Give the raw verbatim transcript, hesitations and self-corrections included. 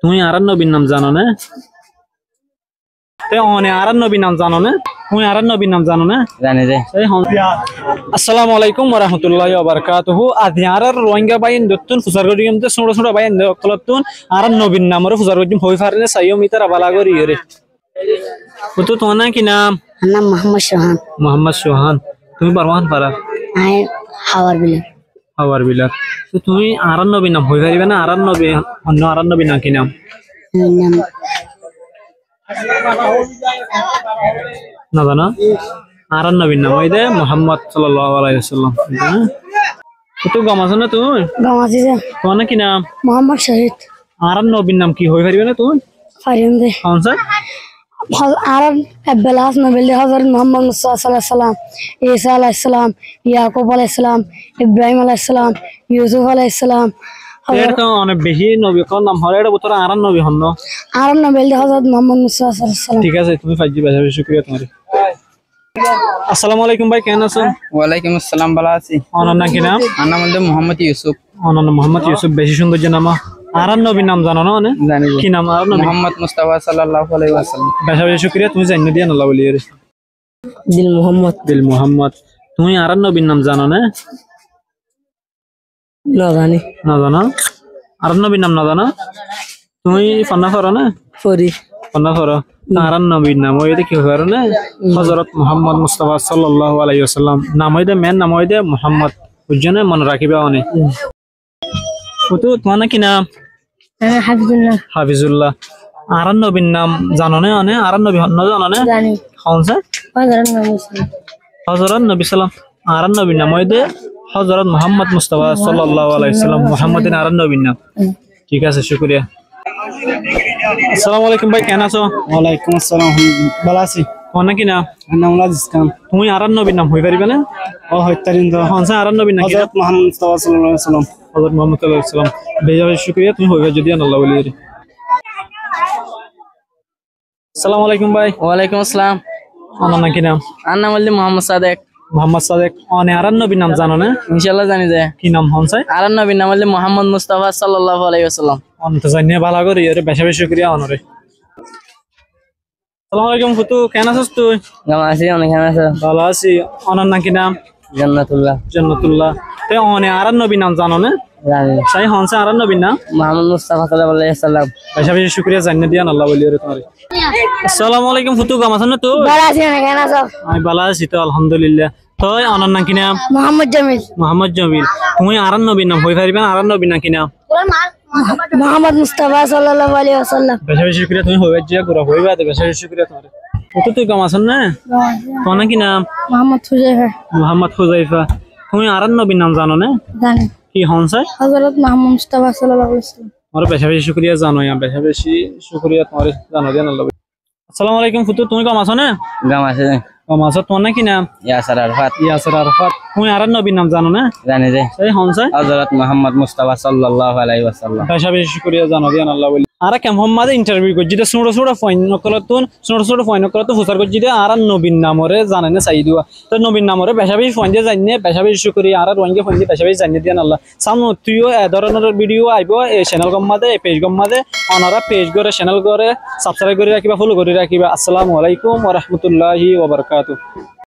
Tuñí añárar nobir nam zano né? Te one añárar nobir nam zano né? Tuñí añárar nobir nam zano né? Zani de. Te hon-, Assalamu alaikum wa rahmatullahi wa barakatuhu. Aijja añárar Rohingya báiyaindóttun fusar goijjum de, sóñço sóñço báiyaindó ókkolóttun añárar nobir namoré fusar goijjum, hoi fare né saiyó, ítara bála gorí yóre. Futu, tuáñr nam ki nam? Añár nam Muhammad Sohan. Muhammad Sohan. Tuñí Borma hon farar? Añí Hawar Bilar. Hawar Bilar. Te tuñí añárar nobir nam hoi faribá né? Añárar nobi, honno añárar nobir nam ki nam? Nobir nam. No zano? Añárar nobir nam óilde Muhammad sallallahu alaihi wasallam. Futu, gom asó né tuñí? Gom así de. Tuáñr nam ki nam? Muhammad Shahid. Añárar nobir nam ki hoi faribá né tuñí? Farim de. Hon sá? Hol-, añárar ebbela nobi óilde Hozorot Muhammad Mustafa sallallahu alaihi wasallam, Isa alaihi salam, Yakub alaihi salam, Ibrahim alaihi salam, Yusuf alaihi salam. Ere to onek beci nobi ókkolor nam hoór, ere bútore añárar nobi honno? Añárar nobi óilde Hozorot Muhammad Mustafa sallallahu alaihi wasallam. Thík asé, tuñí faijjó, beci beci cúkuriya tuáñre. Assalamu alaikum bái, keén asó? Walaikum assalam, bála así. Onor nam ki nam? Añár nam óilde Muhammad Yusuf. Onor nam Muhammad Yusuf, beci cúndor nam. Añárar nobir nam zano né one? Zani de. Ki nam añárar nobir? Muhammad Mustafa sallallahu alaihi wasallam. Beci beci cúkuriya, tuñí zainnó de yían Alla bóli yóre. Dil Muhammad. Dil Muhammad. Tuñí añárar nobir nam zano né? No zani. No zano? Añárar nobir nam no zano? Tuñí fonná foro né? Fori. Fonná foro. Hmm. Añárar nobir nam óilde ki hoi faro né? Hmm. Hozorot Muhammad Mustafa sallallahu alaihi wasallam. Nam óilde, men nam óilde Muhammad. Buijjó né? Mone rakíba one. Hmm. Futu, tuáñr nam ki nam? Añár nam Hafizullah. Hafizullah. Añárar nobir nam zano né one? Añárar nobi honno zano né? Zani. Hon sá? Hozorot Muhammad sallam. Hozorot nobi sallam. Añárar nobir nam óilde Hozorot Muhammad Mustafa sallallahu alaihi wasallam. Muhammad ín añárar nobir nam. Hmm. Thík asé, cúkuriya. Assalamu alaikum bái, keén asó? Walaikum assalam, bála así. Tuáñr nam ki nam? Añár nam óilde Aziz Khan. Tuñí añárar nobir nam hoi faribá né? Ó, hoi farim de. Hon sá añárar nobir nam ki nam? Hozorot Muhammad Mustafa sallallahu alaihi wasallam. Hozorot Muhammad sallallahu alaihi wasallam. Beci beci cúkuriya, tuñí hoi faijjó de yían Alla bóli yóre. Assalamu alaikum bái. Walaikum assalam. Onor nam ki nam? Añár nam óilde Muhammad Sadek. Muhammad Sadek. One añárar nobir nam zano né? Inshallah zani de. Ki nam hon sá? Añárar nobir nam óilde Muhammad Mustafa sallallahu alaihi wasallam. One to zainnó bála gorí yóre, beci beci cúkuriya onoré. Assalamu alaikum futu, keén asó tui? Gom así, one keén asó? Bála así. Onor nam ki nam? Jannatullah. Jannatullah. Te one añárar nobir nam zano né? Zani. Sai hon sá añárar nobir nam? Muhammad Mustafa sallallahu alaihi wasallam. Beci beci cúkuriya, zainnó de yían Alla bóli yóre tuáñre. Assalamu alaikum futu, gom asó né tui? Bála así, one keén asó? Añí bála así to, alhamdulillah. Toi onor nam ki nam? Muhammad Jamil. Muhammad Jamil. Tuñí añárar nobir nam hoi faribá né? Añárar nobir nam ki nam? Muhammad Mustafa sallallahu alaihi wasallam. Beci beci cúkuriya, tuñí hoi faijjó, gura hoi bade beci beci cúkuriya tuáñre. Futu, tui gom asó né? Gom así. Tuáñr nam ki nam? Muhammad Huzaifa. Muhammad Huzaifa. Tuñí añárar nobir nam zano né? Zani. Ki hon sá? Hozorot Muhammad Mustafa sallallahu alaihi wasallam. Tuáñre beci beci cúkuriya zano, yían beci beci cúkuriya tuáñre zano de yían Alla bóli. Assalamu alaikum futu, tuñí gom asó né? Gom así. Gom asó, tuáñr nam ki nam? Yasir Arafat. Yasir Arafat. Tuñí añárar nobir nam zano né? Zani de. Sai hon sá? Hozorot Muhammad Mustafa sallallahu alaihi wasallam. Beci beci cúkuriya, zano de yían Alla bóli. Añára kemfor mazé interview goijjí de, sóñço sóñço fuain ókkolóttun, sóñço sóñço fuain ókkolóttun fusar goijjí de, añárar nobir namoré zanai né saiyó de. Toi nobir namoré beci beci fuainde zainé, beci beci cúkuriya, añárar Rohingya fuainde beci beci zainé de yían Alla. Samnottú yó e dóronor video aibó e channel gor mazé, e page gor mazé. Onora page gore, channel gore subscribe gorí rakíba, follow gorí rakíba. Assalamu alaikum wa rahmatullahi wa barakatuhu.